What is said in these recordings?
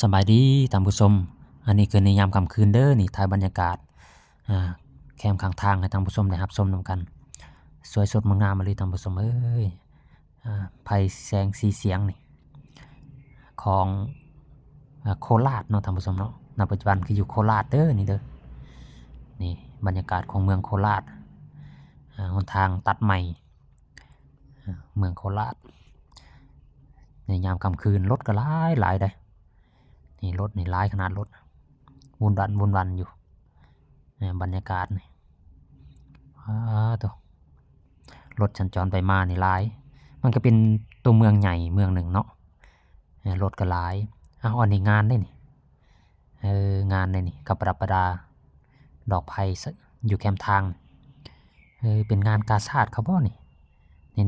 ສະບາຍດີທ່ານຜູ້ຊົມ, ອັນນີ້ຄືໃນຍາມຄ່ຳຄືນເດີ, ນີ້ຖ່າຍບັນຍາກາດ ອ່າ ແຄມຂ້າງທາງໃຫ້ທ່ານຜູ້ຊົມໄດ້ຮັບຊົມນຳກັນ. ສວຍສົດງົດງາມອີ່ຫຼີທ່ານຜູ້ຊົມເອີຍ. ອ່າ ໄພແສງສີສຽງນີ້ ຂອງ ອ່າ ໂຄລາດເນາະທ່ານຜູ້ຊົມເນາະ, ນະປັດຈຸບັນຄືຢູ່ໂຄລາດເດີນີ້ເດີ. ນີ້ບັນຍາກາດຂອງເມືອງໂຄລາດ, ອ່າ ຫົນທາງຕັດໃໝ່ ອ່າ ເມືອງໂຄລາດ. ໃນຍາມຄ່ຳຄືນລົດກໍຫຼາຍໆເດ້. ນີ້ລົດນີ້ຫຼາຍຂະໜາດ, ລົດວຸ່ນວັນ ວຸ່ນວັນຢູ່. ນີ້ບັນຍາກາດນີ້ ອ້າໂທ້ ລົດສັນຈອນໄປມານີ້ຫຼາຍ. ມັນກໍເປັນຕົວເມືອງໃຫຍ່ເມືອງໜຶ່ງເນາະ, ລົດກໍຫຼາຍ. ອ້າວ ອັນນີ້ງານເດ້ນີ້. ເອີ ງານໃດນີ້ ເຂົາປະດັບປະດາດອກໄຟຢູ່ແຄມທາງ. ເອີ ເປັນງານກາຊາດເຂົາບໍ່ນີ້?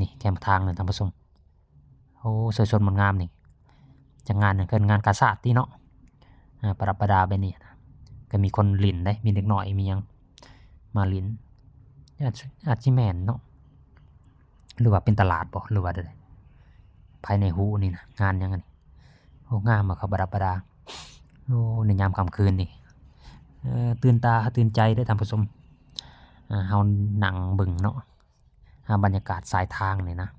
ນີ້ໆ ແຄມທາງນີ້ທ່ານຜູ້ຊົມ. ໂອ້ ສວຍສົດງົດງາມນີ້. ຈັກງານຫຍັງ ເອີ້ນງານກາຊາດຕິເນາະ. ອ່າ ປະດັບປະດາແບບນີ້ ກໍມີຄົນຫຼິ້ນເດ້, ມີເດັກນ້ອຍ ມີຫຍັງມາຫຼິ້ນ. ອາດ ອາດຊິແມ່ນເນາະ. ຫຼືວ່າເປັນຕະຫຼາດບໍ່ ຫຼືວ່າໃດ? ພາຍໃນຫູນີ້ນະ ງານຫຍັງອັນນີ້? ໂອ້ ງາມເນາະ ເຂົາປະດັບປະດາ. ໂອ້ ໃນຍາມຄ່ຳຄືນນີ້ ເອີ ຕື່ນຕາຕື່ນໃຈເດ້ທ່ານຜູ້ຊົມ. ເຮົານັ່ງເບິ່ງເນາະ ອ່າ ບັນຍາກາດຊາຍທາງນີ້ນະ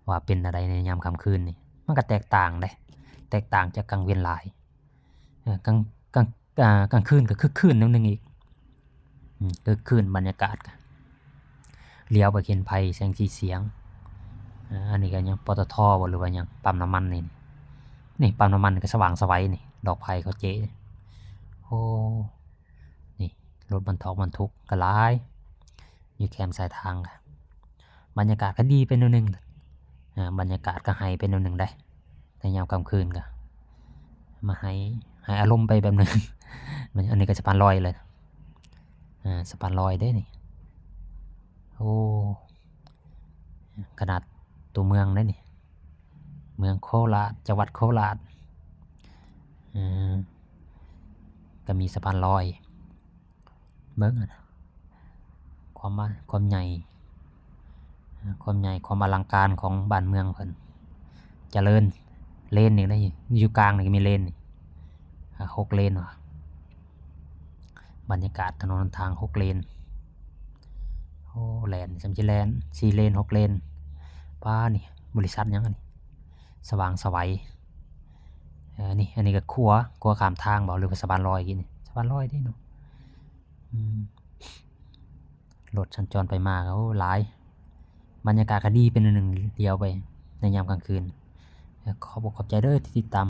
ວ່າເປັນແນວໃດໃນຍາມຄ່ຳຄືນນີ້. ມັນກໍແຕກຕ່າງເດ້, ແຕກຕ່າງຈາກກາງເວັນຫຼາຍ. ເອີ ກາງ ກາງ ກາງຄືນກໍຄຶກຄື້ນແນວໜຶ່ງອີກ. ອືມ ຄຶກຄື້ນບັນຍາກາດ. ຫຼຽວໄປເຫັນໄຟແສງສີສຽງ. ອ່າ ອັນນີ້ກໍຫຍັງ ປຕທ ບໍ່ ຫຼືວ່າຫຍັງ ປ້ຳນ້ຳມັນນີ້. ນີ້ປ້ຳນ້ຳມັນກໍສະຫວ່າງສະໄຫວນີ້, ດອກໄຟເຂົາເຈ. ໂອ້ ນີ້ລົດບັນທຸກ ບັນທຸກກໍຫຼາຍ ຢູ່ແຄມຊາຍທາງ. ບັນຍາກາດກໍດີໄປແນວໜຶ່ງ, ອ່າ ບັນຍາກາດກໍໄຮໄປແນວໜຶ່ງໄດ໋. ໃນຍາມຄ່ຳຄືນກໍມາໃຫ້ ໃຫ້ອາລົມໄປແບບໜຶ່ງ. ມັນ ອັນນີ້ກໍສະພານລອຍເລີຍ. ອ່າ ສະພານລອຍເດ້ນີ້. ໂອ້ ຂະໜາດຕົວເມືອງເດ້ນີ້, ເມືອງໂຄລາດ ຈັງຫວັດໂຄລາດ. ເອີ ກໍມີສະພານລອຍ. ເບິ່ງຫັ້ນນະ ຄວາມ ຄວາມໃຫຍ່ ຄວາມໃຫຍ່ ຄວາມອະລັງການຂອງບ້ານເມືອງເພິ່ນ ຈະເລີນ. ເລນນີ້ໄດ໋ ຢູ່ກາງນີ້ກໍມີເລນນີ້ ອ່າ ຫົກເລນວ່າ. ບັນຍາກາດຖະໜົນຫົນທາງຫົກເລນ. ໂອ້ ແລ່ນ ສ່ຳຊິແລ່ນ ສີ່ເລນ ຫົກເລນ. ປ້າ ນີ້ບໍລິສັດຫຍັງອັນນີ້ ສະຫວ່າງສະໄຫວ. ເອີ ນີ້ ອັນນີ້ກໍຂົວ ຂົວຂ້າມທາງບໍ ຫຼືວ່າສະພານລອຍກີ້ນີ້ ສະພານລອຍເດ້ເນາະ. ອືມ ລົດສັນຈອນໄປມາກໍ ໂອ້ ຫຼາຍ. ບັນຍາກາດກໍດີໄປໜ້ອຍໜຶ່ງ ດຽວໄປໃນຍາມກາງຄືນ. ຂອບອົກຂອບໃຈເດີທີ່ຕິດຕາມ